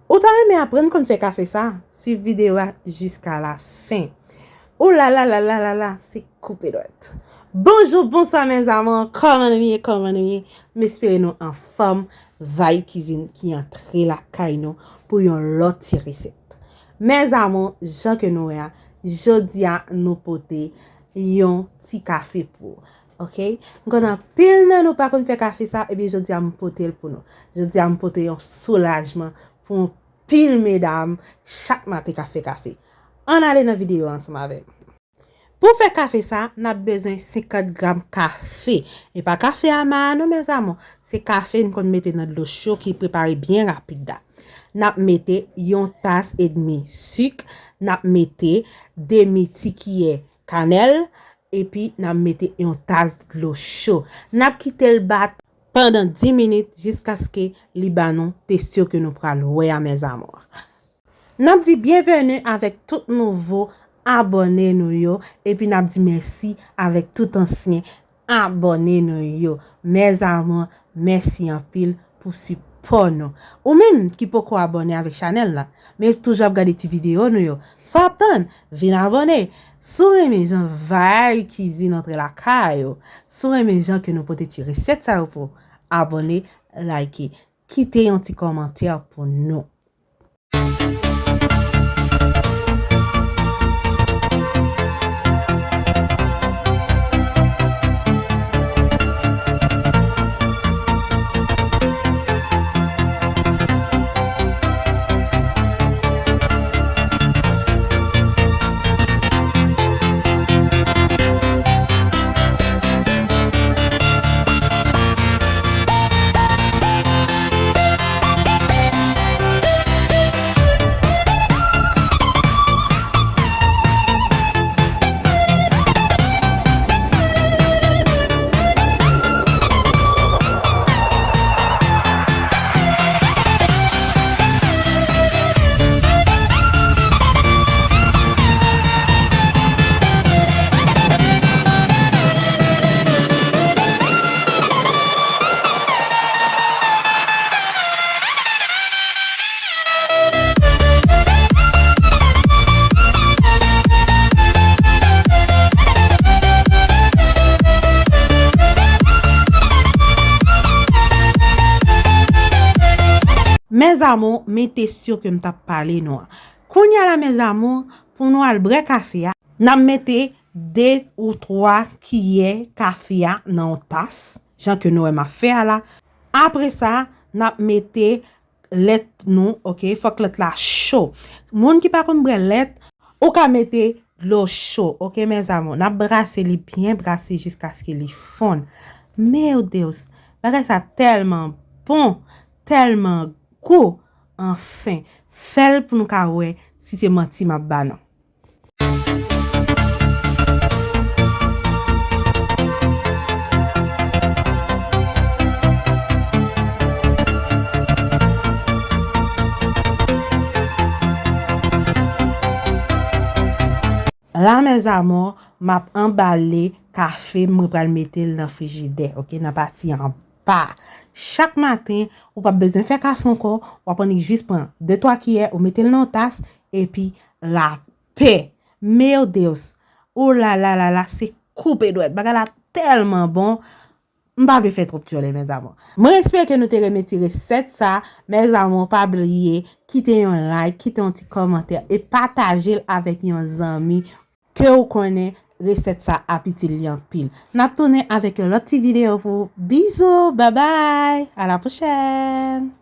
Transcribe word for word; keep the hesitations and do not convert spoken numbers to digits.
Ou ta renmen aprann konn fè kafe sa? Swiv videyo a jiska la fen. Ou la la la la la la, se koupe dwèt. Bonjou, bonswa, mes amours. Kòman nou ye? Kòman nou ye? M espere nou anfòm. Vibe Cuisine ki antre lakay nou pou yon lòt ti resèt. Mes amours, jan ke nou wè a, jodi a nou pote yon ti kafe pou ou. Ok? M konn anpil nan nou pa konn fè kafe sa, ebyen jodi a m pote l pou nou. Jodi a m pote yon soulajman pou yon pil medam chak maten k ap fè kafe. Ann ale nan videyo a ansanm avè m. Pou fè kafe sa, n ap bezwen senkant gram kafe. E pa kafe ama a non, mes amours. Se kafe n konn mete nan dlo cho ki prepare byen rapid la. N ap mete yon tas edmi sik, n ap mete demi ti kiyè kanèl, epi n ap mete yon tas dlo cho. N ap kite l bat pandan dis minit jiskaske li ba nou tekstir ke nou pral wè a, mes amours. N ap di byenveni avèk tout nouvo abòne nou yo, epi n ap di mèsi avèk tout ansyen abòne nou yo. Mes amours, mèsi anpil pou sipò nou. Ou menm ki poko abòne avèk chanèl la, men toujou ap gade ti videyo nou yo, sa w ap tann? Vin abòne. Si w renmen jan Vibe Cuisine antre lakay ou, si w renmen jan ke nou pote ti resèt sa yo pou ou, abòne, like, kite yon ti kòmantè pou nou. Mes amours, men tekstir ke m t ap pale nou an. Kounye a la, mes amours, pou nou al bwè kafe a, n ap mete de ou twa kiyè kafe a nan yon tas, jan ke nou wè m ap fè a la. Apre sa, n ap mete lèt nou, ok? Fòk lèt la cho. Moun ki pa konn bwè lèt, ou ka mete dlo cho, ok, mes amours? N ap brase li byen brase jiskaske li fonn. Meu Deus, bagay sa tèlman bon, tèlman gou. Anfen, fè l pou nou ka wè si se manti m ap ba nou. La, mes amours, m ap anbale kafe m, mwen pral mete l nan frijidè, ok, nan pati anba. Chak maten, ou p ap bezwen fè kafe ankò, w ap annik jis pran de twa kiyè, ou mete l nan yon tas, epi lapè. Meu Deus! O la la la la, se koupe dwèt. Bagay la tèlman bon. M pa vle fè twòp tchòlè, mes amours. Mwen espere ke nou te renmen ti resèt sa. Mes amours, pa bliye kite yon like, kite yon ti kòmantè e pataje l avèk yon zanmi ke w konnen resèt sa ap itil li anpil. N ap tounen avèk yon lòt ti videyo pou ou. Bizou, babay, a la pwochèn!